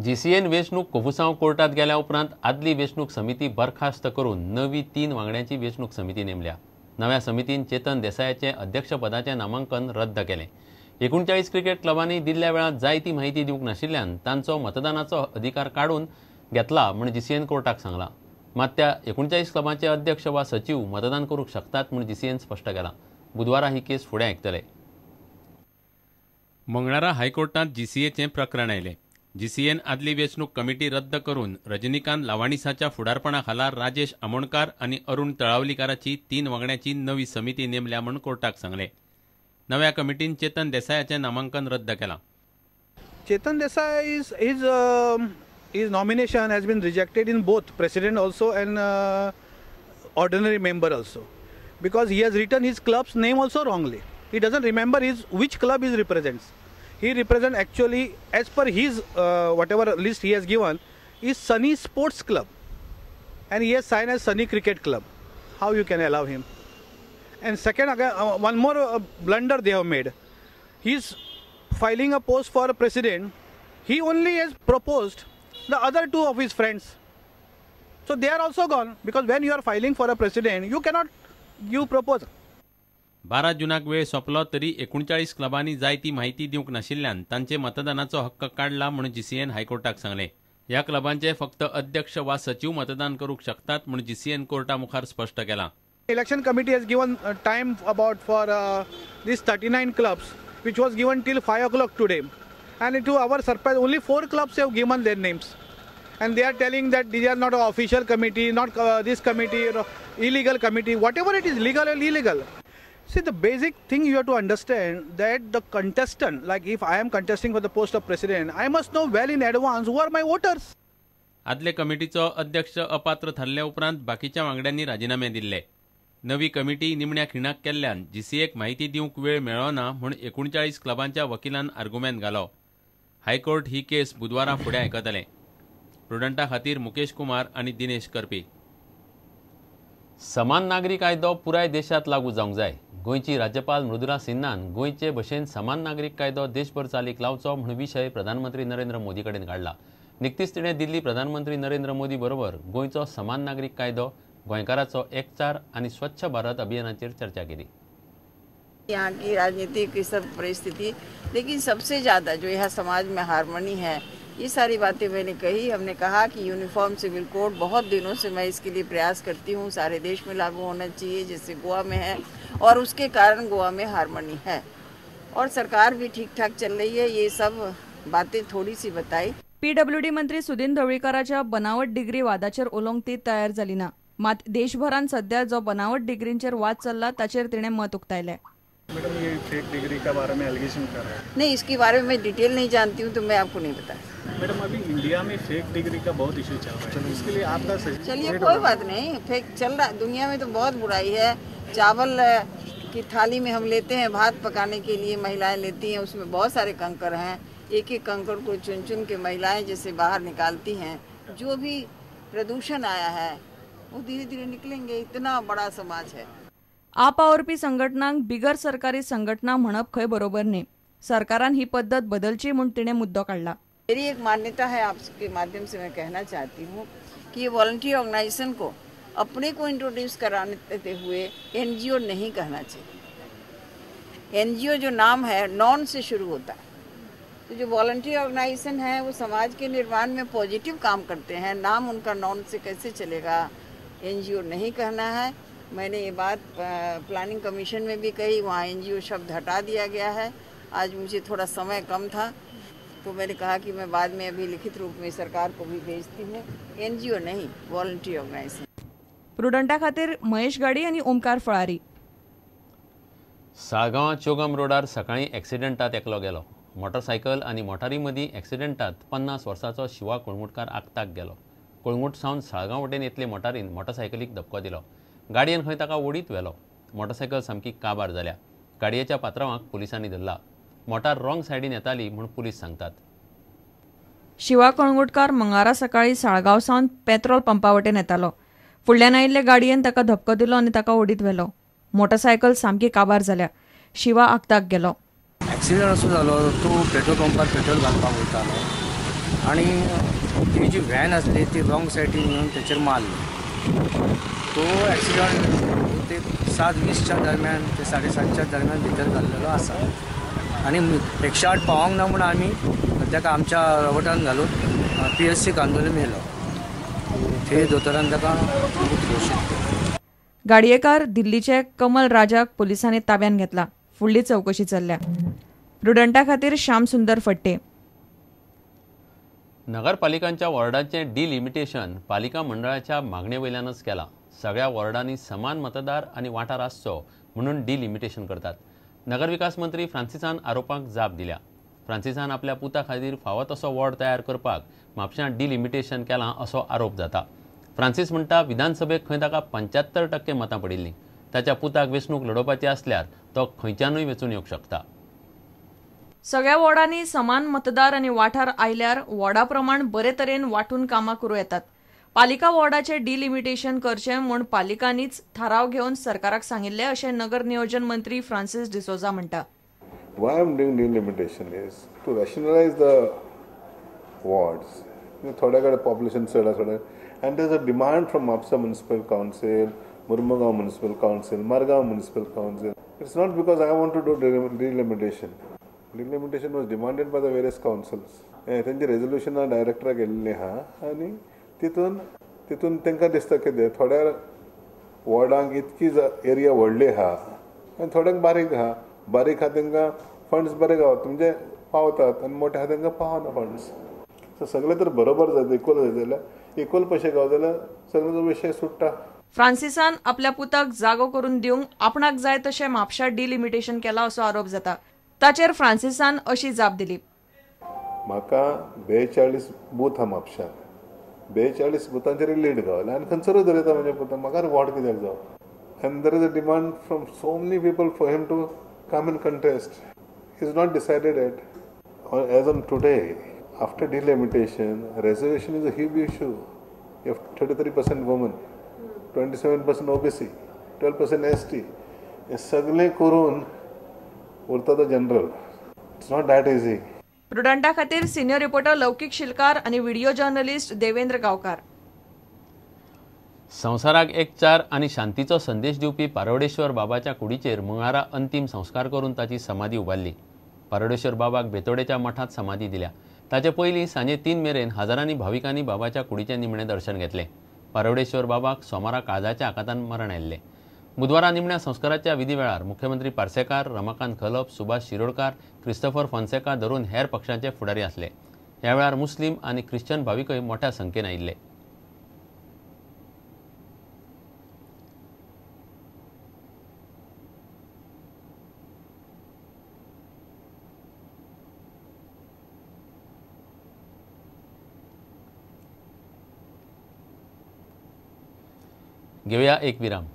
GCN वेंचणूक कोफुसांव कोर्टात गेल्या उपरांत आदली वेंचणूक समिती बरखास्त करून नवी 3 वांगड्यांची वेंचणूक समिती नेमल्या. नव्या समितीन चेतन देसायाचें अध्यक्षपदाचें नामांकन रद्द केलें. 39 क्रिकेट क्लबांनी दिल्ल्या वेळांत जाय ती माहिती दिवंक नाशिल्ल्यान तांचो मतदानाचो अधिकार काडून घेतला म्हूण जीसीएन कोर्टाक सांगलां. मात त्या 39 क्लबांचे अध्यक्ष वा सचीव मतदान करूंक शकतात म्हूण जीसीएन स्पश्ट केलां. बुधवारा ही केस फुडें आयकतले. मंगळारा हायकोर्टांत जीसीएचें प्रकरण आयलें. जीसीएन आदली वेंचणूक कमिटी रद्द करून रजनीकांत लावाणीसाच्या फुडारपणा खाला राजेश आमोणकार आनी अरुण तळावलीकाराची 3 वांगड्यांची नवी समिती नेमल्या म्हूण कोर्टाक सांगलें. नव्या कमिटीन चेतन देसायाचें नामांकन रद्द केलां. Chetan Desai is his nomination has been rejected in both president also and ordinary member also, because he has written his club's name also wrongly. He doesn't remember his which club he represents. He represents actually, as per his whatever list he has given, is Sunny Sports Club, and he has signed as Sunny Cricket Club. How you can allow him? And second, again, one more blunder they have made. He is filing a post for a president. He only has proposed the other 2 of his friends. So they are also gone, because when you are filing for a president, you cannot give propose. 12 जूनाक वेळ सोंपलो तरी 39 क्लबांनी जाय ती माहिती दिवंक नाशिल्ल्यान तांचे मतदानाचो हक्क काडला म्हूण जीसीएन हायकोर्टाक सांगलें. ह्या क्लबांचे फक्त अध्यक्ष वा सचीव मतदान करूंक शकतात म्हूण जीसीएन कोर्टा मुखार स्पश्ट केलां. Election committee has given time about for these 39 clubs, which was given till 5 o'clock today. And to our surprise, only 4 clubs have given their names. And they are telling that these are not an official committee, not this committee, or illegal committee, whatever it is, legal or illegal. See, the basic thing you have to understand that the contestant, like if I am contesting for the post of president, I must know well in advance who are my voters. आदले कमिटीचो अध्यक्ष अपात्र थारल्या उपरांत बाकीच्या वांगड्यांनी राजिनामे दिल्ले. नवी committee निमण्या खिणाक केल्ल्यान जीसीएक माहिती दिवंक वेळ मेळ्ळो ना म्हूण 39 क्लबांच्या वकिलान आर्गुमेंत घालो. हायकोर्ट ही केस बुधवारा फुडें आयकतलें. प्रुडंटा खातीर मुकेश कुमार आनी दिनेश करपी. समान नागरी कायदो पुराय देशांत लागू जावंक जाय. गोंयची राज्यपाल मृदुला सिन्हान गोंयचे भशेन समान नागरीक कायदो देशभर चालीक लावचो म्हूण विशय प्रधानमंत्री नरेंद्र मोदी कडेन काडला. निकतीच तिणें दिल्ली प्रधानमंत्री नरेंद्र मोदी बरोबर गोंयचो समान नागरीक कायदो, गोंयकाराचो एकचार आनी स्वच्छ भारत अभियानाचेर चर्चा केली. यहाँ की राजनीति की सब परिस्थिति, लेकिन सबसे ज़्यादा जो यहाँ समाज में हारमोनी है, ये सारी बातें मैंने कही. हमने कहा कि यूनिफॉर्म सिविल कोड बहुत दिनों से मैं इसके लिए प्रयास करती हूँ, सारे देश में लागू होना चाहिए जैसे गोवा में है, और उसके कारण गोवा में हारमोनी है और सरकार भी ठीक ठाक चल रही है. ये सब बातें थोड़ी सी बताई. पीडब्ल्यूडी मंत्री सुदिन ढवळीकाराच्या बनावट डिग्री वादाचेर उलोवंक ती तयार जाली ना. मात देशभरांत सध्या जो बनावट डिग्रींचेर वाद चल्ला ताचेर तिणें मत उक्तायलें. मैडम, ये फेक डिग्री के बारे में एलिगेशन कर रहा है. नहीं, इसके बारे में मैं डिटेल नहीं जानती हूँ तो मैं आपको नहीं बता. मैडम, अभी इंडिया में फेक डिग्री का बहुत इशू चल रहा है, इसके लिए आपका चलिए कोई बात नहीं, फेक चल रहा दुनिया में तो बहुत बुराई है. चावल की थाली में हम लेते हैं भात पकाने के लिए, महिलाएं लेती हैं, उसमें बहुत सारे कंकर हैं. एक एक कंकर को चुन चुन के महिलाएं जैसे बाहर निकालती हैं. जो भी प्रदूषण आया है वो धीरे धीरे निकलेंगे. इतना बड़ा समाज है. आप वावुरपी संघटनांक बिगर सरकारी संघटना म्हणप खंय बरोबर न्ही. सरकारान ही पद्दत बदलची म्हूण तिणें मुद्दो काडला. मेरी एक मान्यता है, आपके माध्यम से मैं कहना चाहती हूँ कि ये वॉलंटियर ऑर्गेनाइजेशन को अपने को इंट्रोड्यूस कराते हुए एनजीओ नहीं कहना चाहिए. एनजीओ जो नाम है नॉन से शुरू होता है, तो जो वॉलंटियर ऑर्गेनाइजेशन है वो समाज के निर्माण में पॉजिटिव काम करते हैं. नाम उनका नॉन से कैसे चलेगा? एनजीओ नहीं कहना है. मैंने ये बात प्लानिंग कमीशन में भी कही, वहाँ एनजीओ शब्द हटा दिया गया है. आज मुझे थोड़ा समय कम था तो मैंने कहा कि मैं बाद में अभी लिखित रूप में सरकार को भी भेजती हूँ. एनजीओ नहीं, वॉलंटियर ऑर्गेनाइजेशन. प्रुडंटा खातीर महेश गाडी आनी ओमकार फळारी. साळगांवां चोगम रोडार सकाळीं एक्सिडंटात एकलो गेलो. मोटरसायकल आनी मोटारी मदीं एक्सिडंटात 50 वर्सांचो शिवा कोळंगुटकार आक्ताक गेलो. कोळंगूट सावन साळगांव वटेन येतले मोटारीन मोटरसायकलीक धपको दिलो. गाडयेन खंय ताका ओडीत व्हेलो. मोटरसायकल सामकी काबार जाल्या. गाडयेच्या पात्रांवाक पुलिसांनी धरला. मोटार रॉंग सायडीन येताली म्हूण पुलीस सांगतात. शिवा कळंगुटकार मंगळारा सकाळीं साळगांव सावन पेट्रोल पंपा वटेन येतालो. फुडल्यान आयिल्ले गाडयेन ताका धपको दिलो आनी ताका ओडीत व्हेलो. मोटरसायकल सामकी काबार जाल्या. शिवा आक्ताक गेलो. एक्सिडंट असो जालो, तो पेट्रोल पंपार पेट्रोल घालपाक वयतालो. आनी ती जी व्हॅन आसली ती रॉंग सायडीन येवन तेचेर मारली. तो एक्सिडंट ते 7:20च्या दरम्यान ते 7:30च्या दरम्यान भितर जाल्लेलो आसा आनी 108 पावोंक ना म्हूण आमी ताका आमच्या रोबोटान घालून PSC Candolim येयलो. थंय दोतोरान ताका मृत घोशीत केलो. गाडयेकार दिल्लीचे कमल राजाक पोलिसांनी ताब्यात घेतला. फुडली चवकशी चल्ल्या. प्रुडंटा खातीर श्याम सुंदर फट्टे. नगरपालिकांच्या वॉर्डांचें डिलिमिटेशन पालिका मंडळाच्या मागणे वयल्यानच केलां. सगळ्या वॉर्डांनी समान मतदार आनी वाठार आसचो म्हणून डिलिमिटेशन करतात. नगरविकास मंत्री फ्रांसिसान आरोपांक जाप दिल्या. फ्रांसिसान आपल्या पुता खातीर फावो तसो वॉर्ड तयार करपाक म्हापश्यां डिलिमिटेशन केलां असो आरोप जाता. फ्रांसीस म्हणटा विधानसभेक खंय ताका 75% मतां पडिल्लीं. ताच्या पुताक वेंचणूक लडोवपाची आसल्यार तो खंयच्यानूय वेंचून येवंक शकता. सगळ्या वॉर्डांनी समान मतदार आनी वाठार आयल्यार वॉर्डा प्रमाण बरे तरेन वांटून कामां करूं येतात. पालिका वॉर्डाचे डिलिमिटेशन करचें म्हूण पालिकांनीच थाराव घेवन सरकाराक सांगिल्लें अशें नगर नियोजन मंत्री फ्रांसीस डिसोझा म्हणटा. Why I'm doing delimitation is to rationalize the wards. थोड्या कडेन पॉप्युलेशन चड आसा, थोड्या, and there is a demand from Mapusa Municipal Council, Mormugao Municipal Council, Margao Municipal Council. It's not because I want to do delimitation. Delimitation was demanded by the various councils. तेंचे रेजोल्युशनां डायरेक्टराक गेल्लीं आहा आनी तितून तितून तांकां दिसता कितें थोड्या वॉर्डांक इतकी एरिया व्हडली आहा आनी थोड्यांक बारीक आहा. बारीक आहा तांकां फंड्स बरे गावता म्हणजे पावतात आनी मोठे आहा तांकां पावना फंड्स. सो सगळे तर बरोबर जाता, इक्वल जाता जाल्यार इक्वल पयशे गावता जाल्यार सगळो विशय सुट्टा. फ्रांसिसान आपल्या पुताक जागो करून दिवंक आपणाक जाय तशें म्हापश्यां डिलिमिटेशन केलां असो आरोप जाता. ताचेर फ्रांसिसान अशी जाप दिली. म्हाका 42 बूथ आहा म्हापश्यांत. 42 बुथांचेर लीड गावलें आनी खंयसरूय दवरता म्हज्या पुताक, म्हाका वॉर्ड कित्याक जावं. And there is a demand from so many people for him to come and contest. Is not decided yet. As on today, after delimitation, reservation is a huge issue. You have 33% women, 27% OBC, 12% ST. हे सगळे करून उरता तो general. It's not that easy. प्रुडंटा खातीर senior reporter लौकिक शिलकार आणि video journalist Devendra गावकार. संवसाराक एकचार आनी शांतीचो संदेश दिवपी पारोडेश्वर बाबाच्या कुडीचेर मंगळारा अंतीम संस्कार करून ताची समाधी उबारली. पारोडेश्वर बाबाक बेतोडेच्या मठांत समाधी दिल्या. ताचे पयलीं सांजे 3 मेरेन हजारांनी भाविकांनी बाबाच्या कुडीचें निमणें दर्शन घेतलें. पारोडेश्वर बाबाक सोमारा काळजाच्या आघातान मरण आयिल्लें. बुधवारा निमण्या संस्काराच्या विधी वेळार मुख्यमंत्री पार्सेकार, रमाकांत खलप, सुभाष शिरोडकार, क्रिस्तोफर फोन्सेका धरून हेर पक्षांचे फुडारी आसले. ह्या वेळार मुस्लीम आनी ख्रिश्चन भाविकय मोठ्या संख्येन आयिल्ले. घेवया एक विराम.